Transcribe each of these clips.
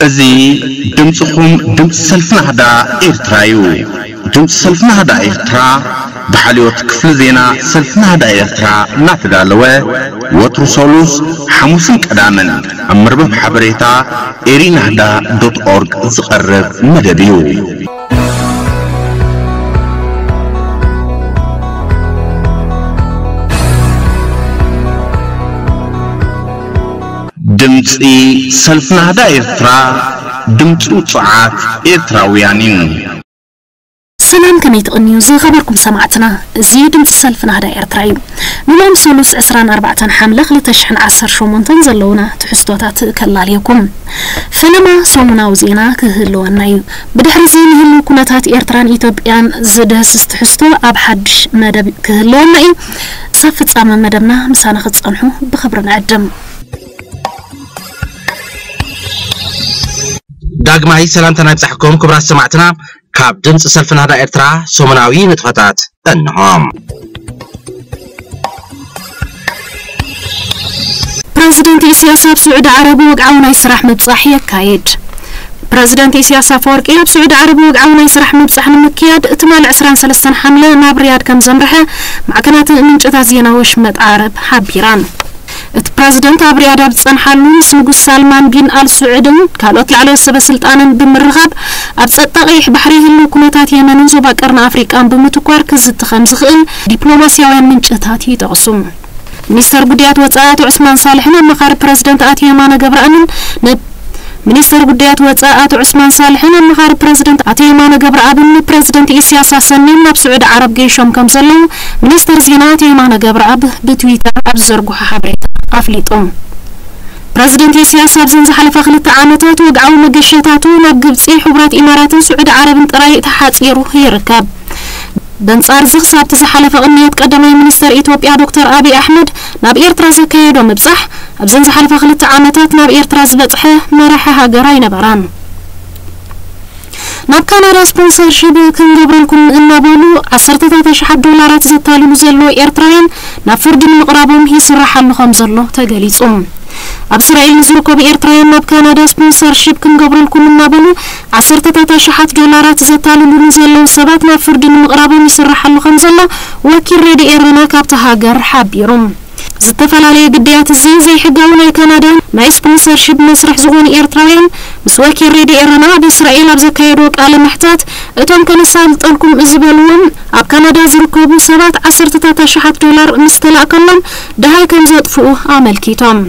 እዚ ድምፅኹም ድምፂ ሰልፊ ናህዳ ኤርትራ እዩ። ድምፂ ሰልፊ ናህዳ ኤርትራ ብሓልዮት ክፍሊ ዜና ሰልፊ ናህዳ ኤርትራ እናተዳለወ ወትሩ ሰሉስ፣ ሓሙስን ቀዳምን ኣብ መርበብ ሓበሬታ ኤሪናህዳ ዶት ኦርግ ዝቐርብ መደብ እዩ። ድምፂ ሰልፊ ናህዳ ኤርትራ፣ ድምፂ ውፁዓት ኤርትራውያን እዩ። ሰላም፣ ከመይ ትቕንዩ ዝኸበርኩም ሰማዕትና? እዚ ድምፂ ሰልፊ ናህዳ ኤርትራ እዩ። ንሎም ሰሉስ ዕስራን ኣርባዕተን ሓምለ ክልተ ሽሕን ዓሰርተ ሸሞንተን ዘለውና ትሕዝቶታት ከላልየኩም። ፈለማ ሰሙናዊ ዜና ክህልወና እዩ። ብድሕሪ እዚ ንህሉ ኩነታት ኤርትራን ኢትዮጵያን ዝድህስስ ትሕዝቶ ኣብ ሓድሽ መደብ ክህልወና እዩ። ሳብ ፍጻመ መደብና ምሳና ክትጸንሑ ብኽብሪ ንዕድም። ዳግማይ ሰላምታና ይብጻሕኩም ክቡራት ሰማዕትና። ካብ ድምፂ ሰልፊ ናህዳ ኤርትራ ሰሙናዊ ንጥፈታት እንሆ። ፕረዚደንት ኢሳያስ ኣብ ስዑዲ ዓረብ ወግዓዊ ናይ ስራሕ ምብጻሕ የካይድ። ፕረዚደንት ኢሳያስ ኣፈወርቂ ኣብ ስዑዲ ዓረብ ወግዓዊ ናይ ስራሕ ምብጻሕ ንምክያድ ትማሊ ዕስራን ሰለስተን ሓምለ ናብ ሪያድ ከም ዘምርሐ ማዕከናት ምንጭታት ዜና ወሽመጥ ዓረብ ሓቢራን። እቲ ፕረዚደንት ኣብ ሪያድ ኣብ ዝጸንሓሉ ምስ ንጉስ ሳልማን ቢን ኣል ስዑድን ካልኦት ላዕለዎት ሰበ ስልጣንን ብምርኻብ ኣብ ጸጥታ ቀይሕ ባሕሪ ህልው ኩነታት የመንን ዞባ ቀርኒ ኣፍሪቃን ብምትኳር ክዝቲ ከም ዝኽእል ዲፕሎማስያውያን ምንጭታት ይጠቕሱ። ሚኒስተር ጉዳያት ወጻኢ ኣቶ ዑስማን ሳልሕን ኣማኻሪ ፕረዚደንት ኣቶ የማነ ገብረኣምን ን-፣ ሚኒስተር ጉዳያት ወጻኢ ኣቶ ዑስማን ሳልሕን ኣማኻሪ ፕረዚደንት ኣቶ የማነ ገብረኣብን ንፕረዚደንት ኢሳያስ ኣሰንዮም ናብ ስዑዲ ዓረብ ገይሾም ከም ዘለዉ ሚኒስተር ዜና ኣቶ የማነ ገብረኣብ ብትዊተር ኣብ ዝዘርግሖ ሓበሬታ ኣፍሊጡ። ፕረዚደንት ኢሳያስ ኣብዘን ዝሓለፋ ክልተ ዓመታት ወግዓዊ መገሻታቱ ናብ ግብጺ፣ ሕቡራት ኢማራትን ስዑዲ ዓረብን ጥራይ ተሓጺሩ ይርከብ። በንጻር እዚ፣ ክሳብቲ ዝሓለፈ ቅንያት ቀዳማይ ሚኒስተር ኢትዮጵያ ዶክተር ኣብይ ኣሕመድ ናብ ኤርትራ ዘካየዶ ምብጻሕ፣ ኣብዘን ዝሓለፋ ክልተ ዓመታት ናብ ኤርትራ ዝበጽሐ መራሒ ሃገር ኣይነበራን። ናብ ካናዳ ስፖንሰርሺፕ ክንገብረልኩም እናበሉ ዓሰርተታት ኣሽሓት ዶላራት ዘታልሉ ዘለዉ ኤርትራውያን ናብ ፍርዲ ንምቕራቦም ይስራሕ ኣሎ ከም ዘሎ ተገሊጹ። ኣብ እስራኤል ንዝርከቡ ኤርትራውያን ናብ ካናዳ ስፖንሰርሺፕ ክንገብረልኩም እናበሉ ዓሰርተታት ኣሽሓት ዶላራት ዘታልሉ ንዘለዉ ሰባት ናብ ፍርዲ ንምቕራቦም ይስራሕ ኣሎ ከም ዘሎ ወኪል ሬድዮ ኤረና ካብታ ሃገር ሓቢሩ። ዝተፈላለየ ግዳያት እዚ ዘይሕጋዊ ናይ ካናዳ ናይ ስፖንሰርሺፕ መስርሕ ዝኾኑ ኤርትራውያን ምስ ወኪል ሬድዮ ኤረና ኣብ እስራኤል ኣብ ዘካየድዎ ቃለ መሕታት፣ እቶም ከነሳልጠልኩም ዝበልዎም ኣብ ካናዳ ዝርከቡ ሰባት ዓሰርተታት ኣሽሓት ዶላር ምስ ተላእከሎም ደሃይ ከም ዘጥፍኡ ኣመልኪቶም።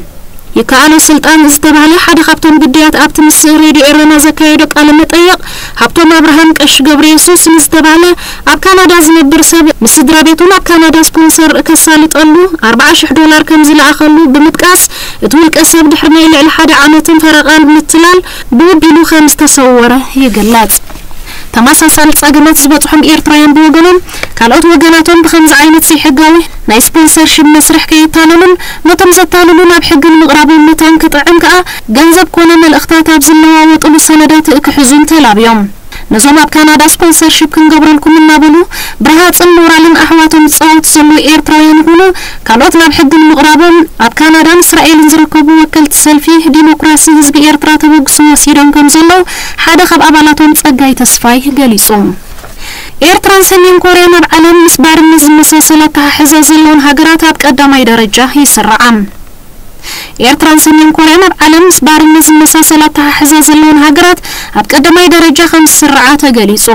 ይከኣሎ ስልጣን ዝተባህለ ሓደ ካብቶም ግዳያት ኣብቲ ምስ ሬድዮ ኤረና ዘካየዶ ቃለ መጠይቕ፣ ሃብቶም ኣብርሃም ቀሺ ገብረ የሱስ ንዝተባህለ ኣብ ካናዳ ዝነብር ሰብ፣ ንስድራ ቤቱ ናብ ካናዳ ስፖንሰር ከሳልጠሉ ኣርብዓ ሽሕ ዶላር ከም ዝለኣኸሉ ብምጥቃስ፣ እቲ ውልቀ ሰብ ድሕሪ ናይ ልዕሊ ሓደ ዓመትን ፈረቓን ምትላል ብወቢሉ ከም ዝተሰወረ ይግለጽ። ተመሳሳሊ ጸገማት ዝበጽሖም ኤርትራውያን ብወገኖም፣ ካልኦት ወገናቶም ብኸምዚ ዓይነት ዘይሕጋዊ ናይ ስፖንሰርሺፕ መስርሕ ከየታለሉን ነቶም ዘታልሉ ናብ ሕጊ ንምቕራቦም መታን ክጥዕም ከኣ ገንዘብ ኮነ መልእኽታት ኣብ ዝለዋወጥሉ ሰነዳት ክሕዙን ተላብዮም። ነዞም ኣብ ካናዳ ስፖንሰርሺፕ ክንገብረልኩም እናበሉ ብርሃጽን ሞራልን ኣሕዋቶም ዝጻወቱ ዘለዉ ኤርትራውያን ይኹኑ ካልኦት ናብ ሕጊ ንምቕራቦም ኣብ ካናዳን እስራኤልን ዝርከቡ ወከልቲ ሰልፊ ዲሞክራሲ ህዝቢ ኤርትራ ተበግሶ ወሲዶም ከም ዘለዉ ሓደ ካብ ኣባላቶም ጸጋይ ተስፋይ ገሊጹ። ኤርትራን ሰሜን ኮርያን ኣብ ዓለም ምስ ባርነት ዝመሳሰል ኣተሓሕዛ ዘለወን ሃገራት ኣብ ቀዳማይ ደረጃ ይስርዓ። ኤርትራን ሰሜን ኮርያን ኣብ ዓለም ምስ ባርነት ዝመሳሰል ኣተሓሕዛ ዘለወን ሃገራት ኣብ ቀዳማይ ደረጃ ከም ዝስርዓ ተገሊጹ።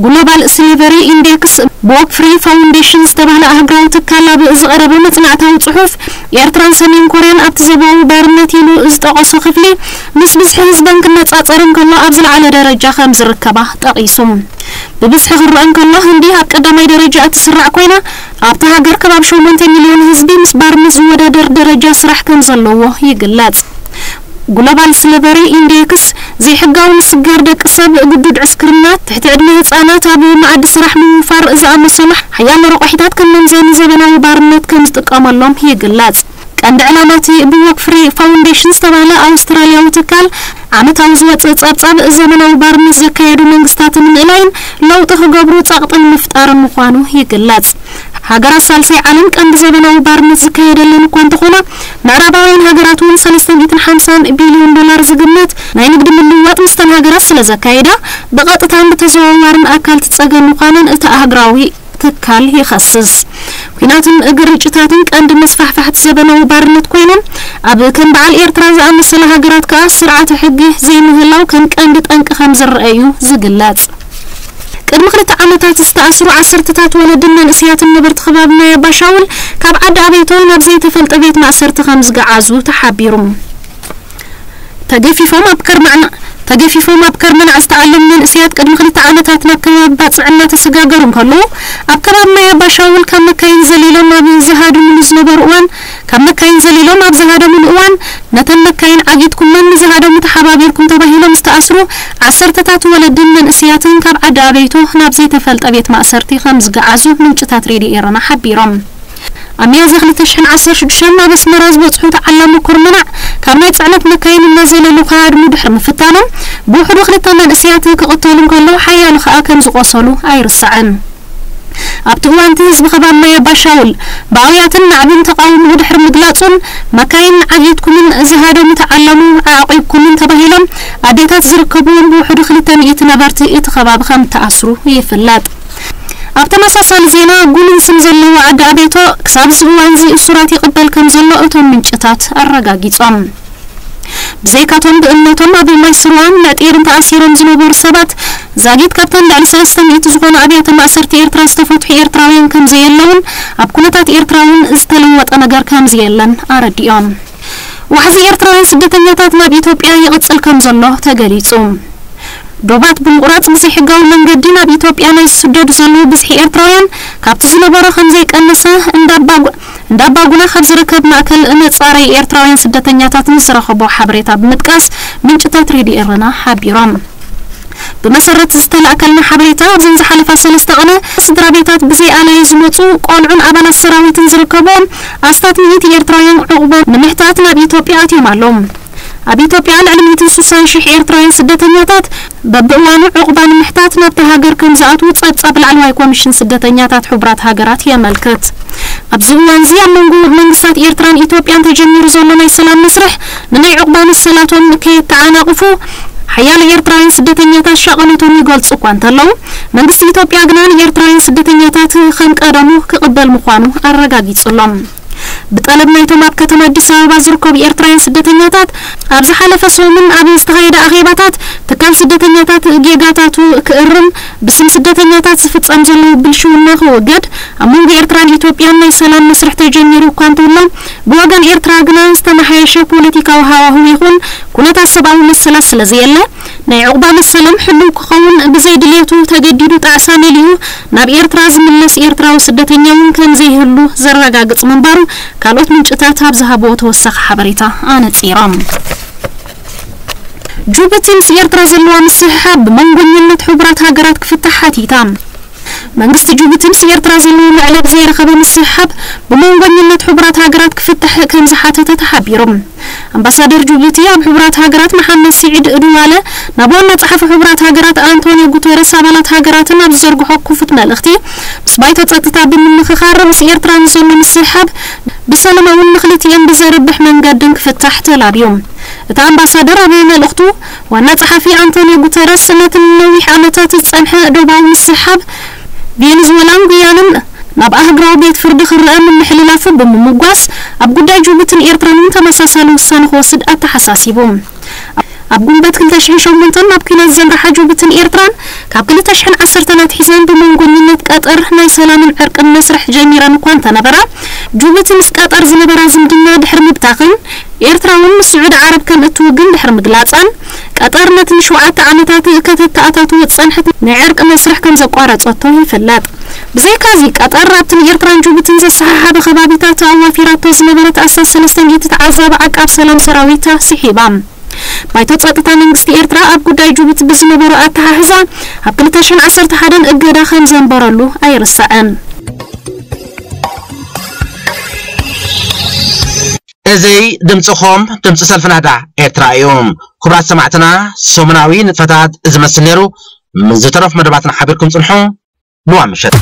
ግሎባል ስሌቨሪ ኢንዴክስ ብወክ ፍሪ ፋውንዴሽን ዝተባህለ ኣህጉራዊ ትካል ኣብ ዝቐረበ መጽናዕታዊ ጽሑፍ፣ ኤርትራን ሰሜን ኮርያን ኣብቲ ዞባዊ ባርነት ኢሉ ዝጠቐሶ ክፍሊ ምስ ብዝሒ ህዝበን ክነጻጸር እንከሎ ኣብ ዝለዓለ ደረጃ ከም ዝርከባ ጠቒሱ። ብብዝሒ ክረአ እንከሎ፣ ህንዲ ኣብ ቀዳማይ ደረጃ እትስራዕ ኮይና፣ ኣብታ ሃገር ከባቢ ሸሞንተ ሚልዮን ህዝቢ ምስ ባርነት ዝወዳደር ደረጃ ስራሕ ከም ዘለዎ ይግለጽ። ግሎባል ስሌቨሪ ኢንዴክስ፣ ዘይሕጋዊ ምስጋር ደቂ ሰብ፣ ግዱድ ዕስክርና፣ ትሕቲ ዕድመ ህጻናት ኣብ መኣዲ ስራሕ ምውፋር ዝኣመሰሉ ሓያሎ ረቋሒታት ከም መምዘኒ ዘበናዊ ባርነት ከም ዝጥቀመሎም ይግለጽ። ቀንዲ ዕላማ እቲ ብወክ ፍሪ ፋውንዴሽን ዝተባህለ ኣውስትራልያዊ ትካል ዓመታዊ ዝወጽእ ጸብጻብ፣ ዘመናዊ ባርነት ዘካየዱ መንግስታት ንምእላይን ለውጢ ክገብሩ ጸቕጢ ንምፍጣርን ምዃኑ ይግለጽ። ሃገራት ሳልሳይ ዓለም ቀንዲ ዘበናዊ ባርነት ዝካየደለን እኳ እንተኾና፣ ምዕራባውያን ሃገራት እውን ሰለስተ ሚእትን ሓምሳን ቢልዮን ዶላር ዝግመት ናይ ንግዲ ሃገራት ስለ ዘካየዳ፣ ብቐጥታን ብተዘዋዋርን ኣካል እቲ ጸገም ምዃነን እቲ ኣህጉራዊ ትካል ይኸስስ። ኲናትን ግርጭታትን ቀንዲ መስፋሕፋሕቲ ዘበናዊ ባርነት ኮይኖም፣ ኣብ ከም በዓል ኤርትራ ዝኣመሰላ ሃገራት ከኣ ስርዓተ ሕጊ ዘይምህላው ከም ቀንዲ ጠንቂ ከም ዝረአ እዩ ዝግለጽ። ቅድሚ ክልተ ዓመታት ዝተኣስሩ ዓሰርተታት ወለድን መንእሰያትን ነበርቲ ከባቢ ማይ ኣባሻውል ካብ ዓዲ ኣበይቶ ናብ ዘይተፈልጠ ቤት ማእሰርቲ ከም ዝገዓዙ ተሓቢሩ። ተገፊፎም ኣብ ከርማዕና ተገፊፎም ኣብ ከርመናዕ ዝተኣለሙ መንእሰያት ቅድሚ ክልተ ዓመታት ናብ ከባቢ ባጽዕ እናተሰጋገሩ እንከለዉ፣ ኣብ ከባቢ ማይ ኣባሻውል ካብ መካይን ዘሊሎም ኣብ ዝሃድምሉ ዝነበሩ እዋን፣ ካብ መካይን ዘሊሎም ኣብ ዝሃደምሉ እዋን፣ ነተን መካይን ዓጊትኩመን ንዝሃደሙ ተሓባቢርኩም ተባሂሎም ዝተኣስሩ ዓሰርተታት ወለድን መንእሰያትን ካብ ዓዲ ኣበይቶ ናብ ዘይተፈልጠ ቤት ማእሰርቲ ከም ዝገዓዙ ምንጭታት ሬድዮ ኤረና ሓቢሮም። ኣብ ሚያዝያ ክልተ ሽሕን ዓሰርተ ሽዱሽተን ናብ ኣስመራ ዝበጽሑ ተዓላሚ ኮርመናዕ ካብ ናይ ጽዕነት መካይን እናዘለሉ ክሃድሙ ድሕሪ ምፍታኖም፣ ብውሕዱ ክልተ መንእሰያት ክቕተሉ እንከለዉ፣ ሓያሎ ከኣ ከም ዝቖሰሉ ኣይርሳዕን። ኣብቲ እዋን እቲ ህዝቢ ከባቢ ማይ ኣባሻውል ብኣውያትን ናዕብን ተቓውሞኡ ድሕሪ ምግላጹን፣ መካይን ዓጊትኩምን ዝሃደሙ ተዓላሙ ኣዕቒብኩምን ተባሂሎም ኣዴታት ዝርከብዎም ብውሕዱ ክልተ ሚእቲ ነበርቲ እቲ ከባቢ ከም እተኣስሩ ይፍለጥ። ኣብ ተመሳሳሊ ዜና፣ ጉሉን ስም ዘለዎ ዓዲ ኣቤቶ ክሳብ እዚ እዋን እዚ እሱራት ይቕበል ከም ዘሎ እቶም ምንጭታት ኣረጋጊጾም። ብዘይካቶም ብእምነቶም ኣብ ማይ ስርዋን ምዕጢርን ተኣሲሮም ዝነበሩ ሰባት ዛጊት ካብተን ልዕሊ ሰለስተ ሚእቲ ዝኾና ኣብያተ ማእሰርቲ ኤርትራ ዝተፈትሑ ኤርትራውያን ከም ዘየለውን ኣብ ኩነታት ኤርትራ እውን ዝተለወጠ ነገር ከም ዘየለን ኣረዲኦም። ዋሕዚ ኤርትራውያን ስደተኛታት ናብ ኢትዮጵያ ይቕጽል ከም ዘሎ ተገሊጹ። ዶባት ብምቑራጽ ብዘይሕጋዊ መንገዲ ናብ ኢትዮጵያ ናይ ዝስደዱ ዘለዉ ብዝሒ ኤርትራውያን ካብቲ ዝነበሮ ከም ዘይቀነሰ እንዳባጉ-፣ እንዳባጉና ካብ ዝርከብ ማእከል መጻረዪ ኤርትራውያን ስደተኛታት ንዝረኸቦ ሓበሬታ ብምጥቃስ ምንጭታት ሬድዮ ኤረና ሓቢሮም። ብመሰረት ዝተላእከልና ሓበሬታ፣ ኣብዘን ዝሓለፋ ሰለስተ ቀነ ስድራ ቤታት ብዘይ ኣላዩ ዝመጹ ቆልዑን ኣባላት ሰራዊትን ዝርከብዎም ኣስታት ሚእቲ ኤርትራውያን ዕቑባ ንምሕታት ናብ ኢትዮጵያ ኣትዮም ኣለዉ። ኣብ ኢትዮጵያ ልዕሊ ሚእትን ስሳን ሽሕ ኤርትራውያን ስደተኛታት በብእዋኑ ዕቑባ ንምሕታት ናብታ ሃገር ከም ዝኣትዉ ጸብጻብ ላዕለዋይ ኮሚሽን ስደተኛታት ሕቡራት ሃገራት የመልክት። ኣብዚ እዋን እዚ ኣብ መንጎ መንግስታት ኤርትራን ኢትዮጵያን ተጀሚሩ ዘሎ ናይ ሰላም መስርሕ ንናይ ዕቑባ መሰላቶም ከየተዓናቕፉ ሓያሎ ኤርትራውያን ስደተኛታት ሻቐሎቶም ይገልጹ እኳ እንተለዉ፣ መንግስቲ ኢትዮጵያ ግና ንኤርትራውያን ስደተኛታት ከም ቀደሙ ክቕበል ምዃኑ ኣረጋጊጹሎም። ብጠለብ ናይቶም ኣብ ከተማ ኣዲስ ኣበባ ዝርከቡ ኤርትራውያን ስደተኛታት፣ ኣብ ዝሓለፈ ሰሙን ኣብ ዝተኻየደ ኣኼባታት፣ ትካል ስደተኛታት ጌጋታቱ ክእርም፣ ብስም ስደተኛታት ዝፍጸም ዘሎ ብልሽውና ክወገድ፣ ኣብ መንጎ ኤርትራን ኢትዮጵያን ናይ ሰላም መስርሕ ተጀሚሩ እኳ እንተሎ፣ ብወገን ኤርትራ ግና ዝተመሓየሸ ፖለቲካዊ ሃዋህው ይኹን ኩነታት ሰብኣዊ መሰላት ስለ ዘየለ፣ ናይ ዕቑባ መሰሎም ሕሉው ክኸውን ብዘይ ድልየቱ ተገዲዱ ጣዕሳ መሊኡ ናብ ኤርትራ ዝምለስ ኤርትራዊ ስደተኛ እውን ከም ዘይህሉ ዘረጋግጽ ምንባሩ ካልኦት ምንጭታት ኣብ ዝሃብዎ ተወሳኺ ሓበሬታ ኣነጺሮም። ጅቡቲ ምስ ኤርትራ ዘለዋ ምስሕሓብ ብመንጎኝነት ሕቡራት ሃገራት ክፍታሕ ሓቲታ። መንግስቲ ጅቡቲ ምስ ኤርትራ ዘለዎ መዕለቢ ዘይረኸበ ምስሕሓብ ብመንጎኝነት ሕቡራት ሃገራት ክፍታሕ ከም ዝሓተተ ተሓቢሩ። ኣምባሳደር ጅቡቲ ኣብ ሕቡራት ሃገራት መሓመድ ስዒድ ዱዋለ ናብ ዋና ጸሓፊ ሕቡራት ሃገራት ኣንቶኒዮ ጉተረስ ኣባላት ሃገራትን ኣብ ዝዘርግሖ ክፉት መልእኽቲ፣ ምስ ባይቶ ጸጥታ ብምምኽኻር ምስ ኤርትራ ንዘሎ ምስሕሓብ ብሰላማውን ንክልቲኤን ብዘርብሕ መንገድን ክፍታሕ ተላብዩ። እቲ ኣምባሳደር ኣብ መልእኽቱ፣ ዋና ጸሓፊ ኣንቶኒዮ ጉተረስ ነቲ ንነዊሕ ዓመታት ዝጸንሐ ዶባዊ ምስሕሓብ ቬኔዙዌላን ጉያንን ናብ ኣህጉራዊ ቤት ፍርዲ ክረአ ምምሕልላፉ ብምምጓስ፣ ኣብ ጉዳይ ጅቡትን ኤርትራን እውን ተመሳሳሊ ውሳነ ክወስድ ኣተሓሳሲቡ። ኣብ ጉንበት ክልተ ሽሕን ሸሞንተን ናብ ኲናት ዘምርሓ ጅቡትን ኤርትራን፣ ካብ ክልተ ሽሕን ዓሰርተን ኣትሒዘን ብመንጎኝነት ቀጠር ናይ ሰላምን ዕርቅን መስርሕ ጀሚረን እኳ እንተነበራ፣ ጅቡቲ ምስ ቀጠር ዝነበራ ዝምድና ድሕሪ ምብታኽን፣ ኤርትራ እውን ምስ ስዑዲ ዓረብ ከም እትውግን ድሕሪ ምግላጻን፣ ቀጠር ነቲ ንሸውዓተ ዓመታት ከተተኣታትዎ ዝጸንሐት ናይ ዕርቂ መስርሕ ከም ዘቋረጸቶ ይፍለጥ። ብዘይካዚ፣ ቀጠር ኣብቲ ንኤርትራን ጅቡትን ዘሰሓሓበ ከባቢታት ኣዋፊራቶ ዝነበረት ኣስታት ሰለስተ ሚእቲ ተዓዛቢ ዓቃብ ሰላም ሰራዊታ ስሒባ። ባይቶ ጸጥታ መንግስቲ ኤርትራ ኣብ ጉዳይ ጅቡቲ ብዝነበሮ ኣተሓሕዛ፣ ኣብ ክልተ ሽሕን ዓሰርተ ሓደን እገዳ ከም ዘንበረሉ ኣይርሳዕን። እዚ ድምጽኹም፣ ድምጺ ሰልፊ ናህዳ ኤርትራ እዩ። ክቡራት ሰማዕትና፣ ሰሙናዊ ንጥፈታት ዝመስል ነይሩ። ምስ ዝተረፉ መደባትና ሓቢርኩም ጽንሑ። ንዋ ምሸት።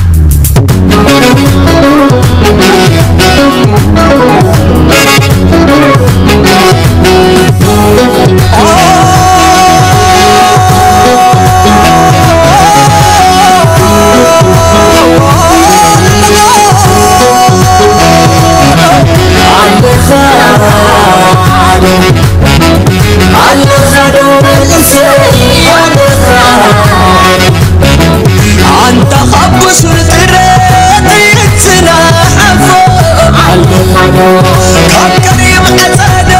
ካብ ቀሪብ ቀጸሎ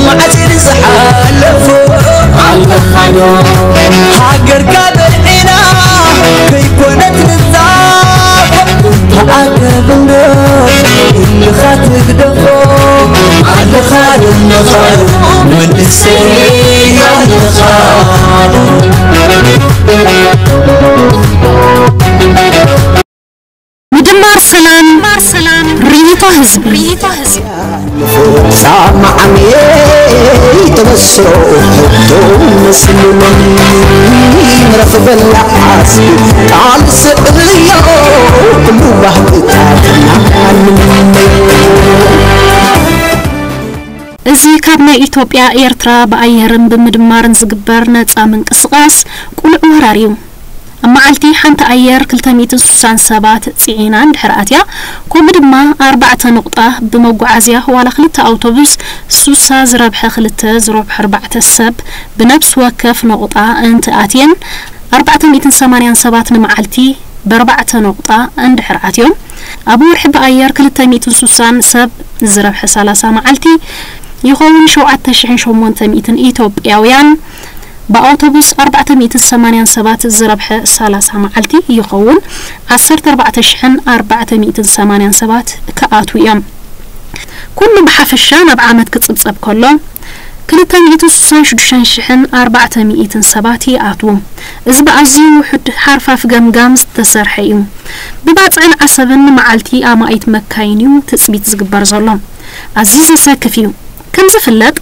መዓትን ዝሓለፎ ኣለኻዶ ሃገርካ በልዒና ከይኮነት ንጻቦ ተኣከብ እንዶ ኢልኻ ትግደፎ ኣለኻ ኣለኻ መንእሰይ ኣለኻ። ምድማር ሰላም፣ ርኢቶ ህዝቢ። ሰማዕኒ ተበስሮ ሕቶ መስልኒ ንረኽበላ ዓስቢ ቃል ስዕብዮ ኩሉ ባህግታትና ንምነዮ። እዚ ካብ ናይ ኢትዮጵያ ኤርትራ ብኣየርን ብምድማርን ዝግበር ነጻ ምንቅስቓስ ቁሉዕ ወራር እዩ። ኣብ መዓልቲ ሓንቲ ኣየር ክልተ ሚእትን ስሳን ሰባት ጽዒና እንድሕር ኣትያ፣ ከምኡ ድማ ኣርባዕተ ነቑጣ ብመጓዓዝያ ዋላ ክልተ ኣውቶቡስ ስሳ ዝረብሐ ክልተ ዝረብሐ ኣርባዕተ ሰብ ብነብሲ ወከፍ ነቑጣ እንትኣትየን ኣርባዕተ ሚእትን ሰማንያን ሰባት ንመዓልቲ ብኣርባዕተ ነቑጣ እንድሕር ኣትዮም፣ ኣብ ወርሒ ብኣየር ክልተ ሚእትን ስሳን ሰብ ዝረብሐ ሰላሳ መዓልቲ ይኸውን ሸውዓተ ሽሕን ሸሞንተ ሚእትን ኢትዮጵያውያን ብኣውቶቡስ ኣርባዕተ ሚእትን ሰማንያን ሰባት ዝረብሐ ሰላሳ መዓልቲ ይኸውን ዓሰርተ ኣርባዕተ ሽሕን ኣርባዕተ ሚእትን ሰማንያን ሰባት ክኣትዉ እዮም። ኩሉ ብሓፈሻ ናብ ዓመት ክጽብጸብ ከሎ ክልተ ሚእትን ስሳን ሽዱሽተን ሽሕን ኣርባዕተ ሚእትን ሰባት ይኣትዉ። እዚ ብኣዝዩ ውሑድ ሓርፋፍ ገምጋም ዝተሰርሐ እዩ። ብባጽዕን ዓሰብን ንመዓልቲ ኣማኢት መካይን እዩ ትጽቢት ዝግበር ዘሎ። ኣዝዩ ዘሰክፍ እዩ። ከም ዝፍለጥ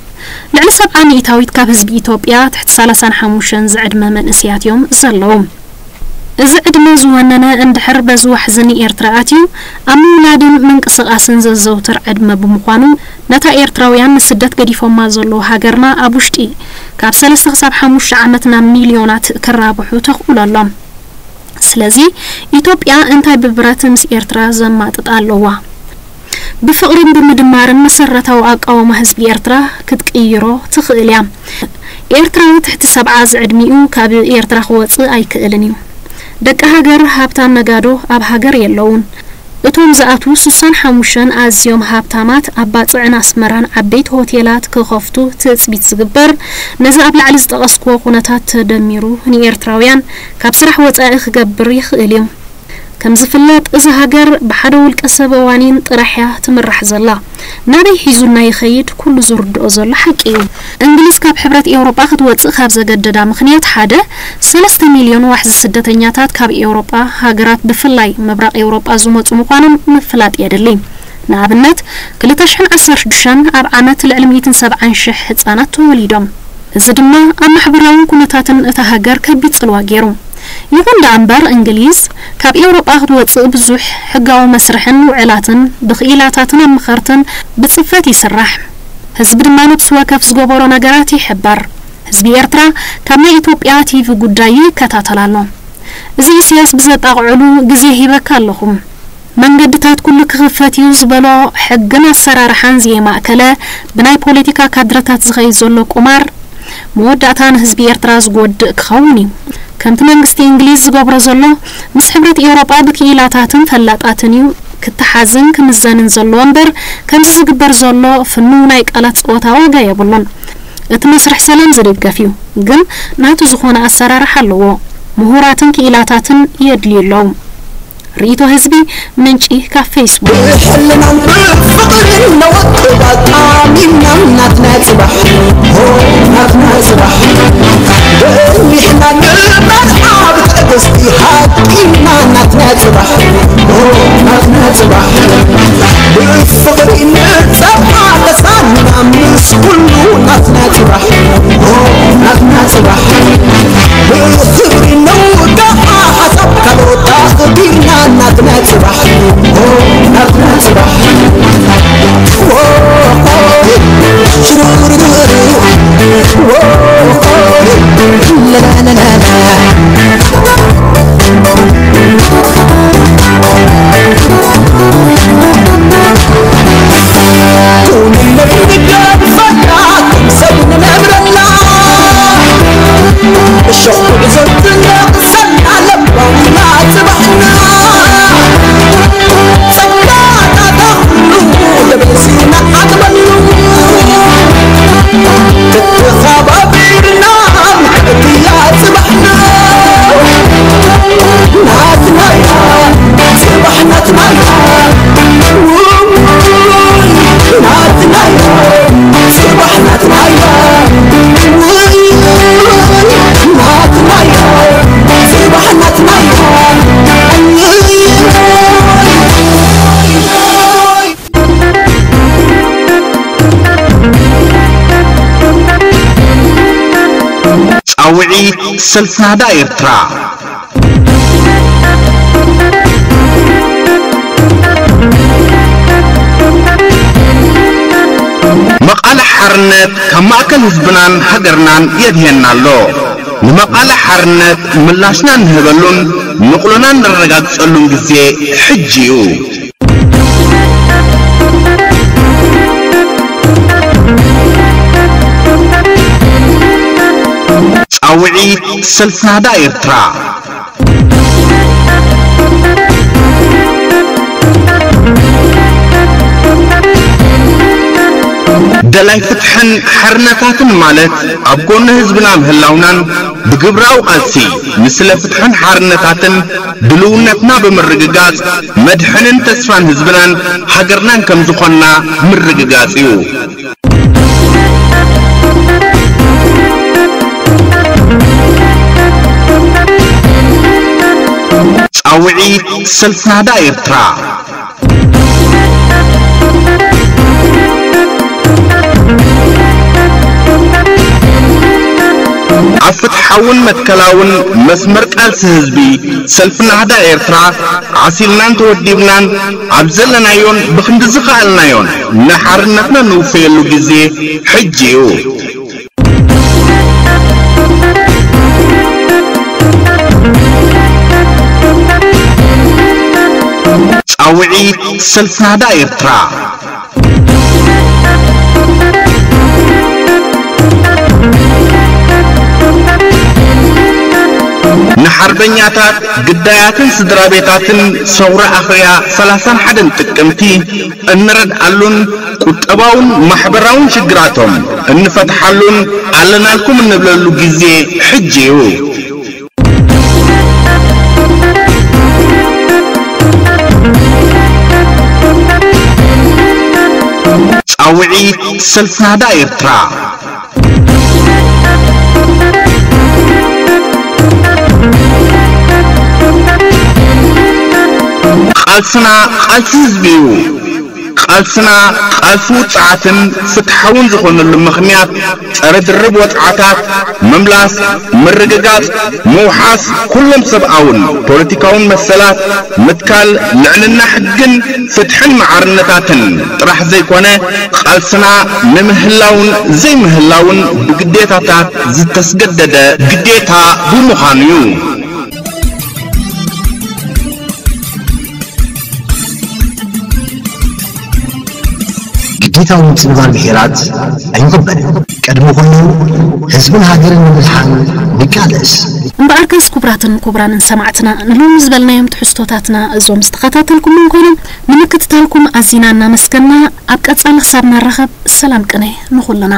ልዕሊ ሰብዓ ሚእታዊት ካብ ህዝቢ ኢትዮጵያ ትሕቲ ሰላሳን ሓሙሽተን ዝዕድመ መንእሰያት እዮም ዘለዉ። እዚ ዕድመ ዝወነነ እንድሕር በዚ ዋሕዚ ንኤርትራ ኣትዩ ኣብ ምውላድን ምንቅስቓስን ዘዘውትር ዕድመ ብምዃኑ ነታ ኤርትራውያን ንስደት ገዲፎማ ዘለዉ ሃገርና ኣብ ውሽጢ ካብ ሰለስተ ክሳብ ሓሙሽተ ዓመት ናብ ሚልዮናት ክራብሑ ተኽእሎ ኣሎ። ስለዚ ኢትዮጵያ እንታይ ብብረት ምስ ኤርትራ ዘማጥጣ ኣለዋ? ብፍቕርን ብምድማርን መሰረታዊ ኣቃውማ ህዝቢ ኤርትራ ክትቅይሮ ትኽእል እያ። ኤርትራዊ ትሕቲ ሰብዓ ዝዕድሚኡ ካብ ኤርትራ ክወጽእ ኣይክእልን እዩ። ደቂ ሃገር ሃብታም ነጋዶ ኣብ ሃገር የለውን። እቶም ዝኣትዉ ስሳን ሓሙሽተን ኣዝዮም ሃብታማት ኣብ ባጽዕን ኣስመራን ዓበይቲ ሆቴላት ክኸፍቱ ትጽቢት ዝግበር፣ ነዚ ኣብ ላዕሊ ዝጠቐስክዎ ኩነታት ተደሚሩ ንኤርትራውያን ካብ ስራሕ ወጻኢ ክገብር ይኽእል እዩ። ከም ዝፍለጥ፣ እዛ ሃገር ብሓደ ውልቀ ሰብ ዋኒን ጥራሕ እያ ትምራሕ ዘላ። ናበይ ሒዙና ይኸይድ ኩሉ ዝርድኦ ዘሎ ሓቂ እዩ። እንግሊዝ ካብ ሕብረት ኤውሮጳ ክትወጽእ ካብ ዘገደዳ ምኽንያት ሓደ፣ ሰለስተ ሚልዮን ዋሕዚ ስደተኛታት ካብ ኤውሮጳ ሃገራት ብፍላይ ምብራቕ ኤውሮጳ ዝመጹ ምዃኖም ምፍላጥ የድሊ። ንኣብነት፣ ክልተ ሽሕን ዓሰርተ ሽዱሽተን ኣብ ዓመት ልዕሊ ሚእትን ሰብዓን ሽሕ ህጻናት ተወሊዶም። እዚ ድማ ኣብ ማሕበራዊ ኩነታትን እታ ሃገር ከቢድ ጽልዋ ገይሩ። ይኹን ደኣ እምበር፣ እንግሊዝ ካብ ኤውሮጳ ክትወጽእ ብዙሕ ሕጋዊ መስርሕን ውዕላትን ብኽኢላታትን ኣምኸርትን ብጽፈት ይስራሕ። ህዝቢ ድማ ነብሲ ወከፍ ዝገበሮ ነገራት ይሕበር። ህዝቢ ኤርትራ ካብ ናይ ኢትዮጵያ ቲቪ ጉዳይ ይከታተል ኣሎ። እዚ ኢሳያስ ብዘጣቕዐሉ ግዜ ሂበካ ኣለኹ። መንገድታት ኩሉ ክኽፈት እዩ ዝበሎ ሕግን ኣሰራርሓን ዘየማእከለ ብናይ ፖለቲካ ካድረታት ዝኸይድ ዘሎ ቁማር መወዳእታ ንህዝቢ ኤርትራ ዝጎድእ ክኸውን እዩ። ከምቲ መንግስቲ እንግሊዝ ዝገብሮ ዘሎ ምስ ሕብረት ኤውሮጳ ብክኢላታትን ፈላጣትን እዩ ክተሓዝን ክምዘንን ዘለዎ እምበር ከምዚ ዝግበር ዘሎ ፍኑው ናይ ቃላት ጸወታ ዋጋ የብሉን። እቲ መስርሕ ሰላም ዝድገፍ እዩ፣ ግን ናቱ ዝኾነ ኣሰራርሓ ኣለዎ። ምሁራትን ክኢላታትን የድልዩ ኣለዉ። ርእይቶ ህዝቢ ምንጪ ካብ ፌስቡክ። ብሕልናን ብፍቕርን ነወቅባ ጣሚና ናትና ጽባሕ፣ ሆ ናትና ጽባሕ። ብእኒሕና ንመርዓ ብትዕግስቲ ሓቂና ናትና ጽባሕ፣ ሆ ናትና ጽባሕ። ብፍቕሪ ንጸብዓ ተሳንና ምስ ኩሉ ናትና ጽባሕ፣ ሆ ናትና ጽባሕ። ብኽብሪ ነውግዓ ሓሳብ ካልኦት ኣኽቢርና ናትና ጽባሕ፣ ሆ ናትና ጽባሕ። ውዒት ሰልፊ ናህዳ ኤርትራ። መቓልሕ ሓርነት ካብ ማእከል ህዝብናን ሃገርናን የድህየና ኣሎ። ንመቓልሕ ሓርነት ምላሽና እንህበሉን ንቕሎና እነረጋግጸሉን ግዜ ሕጂ እዩ። ጻውዒት ሰልፊ ናህዳ ኤርትራ። ደላይ ፍትሕን ሓርነታትን ማለት ኣብ ጎኒ ህዝብና ምህላውናን ብግብራዊ ቃልሲ ንስለ ፍትሕን ሓርነታትን ድልውነትና ብምርግጋጽ መድሕንን ተስፋን ህዝብናን ሃገርናን ከም ዝኾንና ምርግጋጽ እዩ። ጻውዒት ሰልፊ ናህዳ ኤርትራ። ኣብ ፍትሓውን መትከላውን መስመር ቃልሲ ህዝቢ ሰልፊ ናህዳ ኤርትራ ዓሲልናን ተወዲብናን ኣብ ዘለናዮን ብኽንዲ ዝኸኣልናዮን ንሓርነትና ንውፈየሉ ግዜ ሕጂ እዩ። ጻውዒት ሰልፊ ናህዳ ኤርትራ። ንሓርበኛታት፣ ግዳያትን ስድራ ቤታትን ሰውራ ኣኽርያ ሰላሳን ሓደን ጥቅምቲ እንረድኣሉን ቁጠባውን ማሕበራውን ሽግራቶም እንፈትሓሉን ኣለናልኩም እንብለሉ ግዜ ሕጂ እዩ። ጻውዒት ሰልፊ ናህዳ ኤርትራ። ቃልስና ቃልሲ ህዝቢ እዩ። ቃልስና ቃልሲ ውጽዓትን ፍትሓውን ዝኾነሉ ምኽንያት ጸረ ድርብ ወጽዓታት ምምላስ፣ ምርግጋጽ፣ ምውሓስ ኩሎም ሰብኣውን ፖለቲካውን መሰላት፣ ምትካል ልዕልና ሕግን ፍትሕን ማዕርነታትን ጥራሕ ዘይኮነ፣ ቃልስና ንምህላውን ዘይምህላውን ብግዴታታት ዝተስገደደ ግዴታ ብምዃኑ እዩ። ግዴታዊ ምጽንባር ብሄራት ኣይቕበልን። ቅድሚ ኩሉ ህዝብን ሃገርን ንምድሓን ንቃለስ። እምበኣርከስ ክቡራትን ክቡራንን ሰማዕትና፣ ንሎሚ ዝበልናዮም ትሕዝቶታትና እዞም ዝተኸታተልኩሞም ኮይኖም፣ ንምክትታልኩም ኣዚና እናመስገና፣ ኣብ ቀጻሊ ክሳብ ንራኸብ ሰላም ቅነ ንኹልና።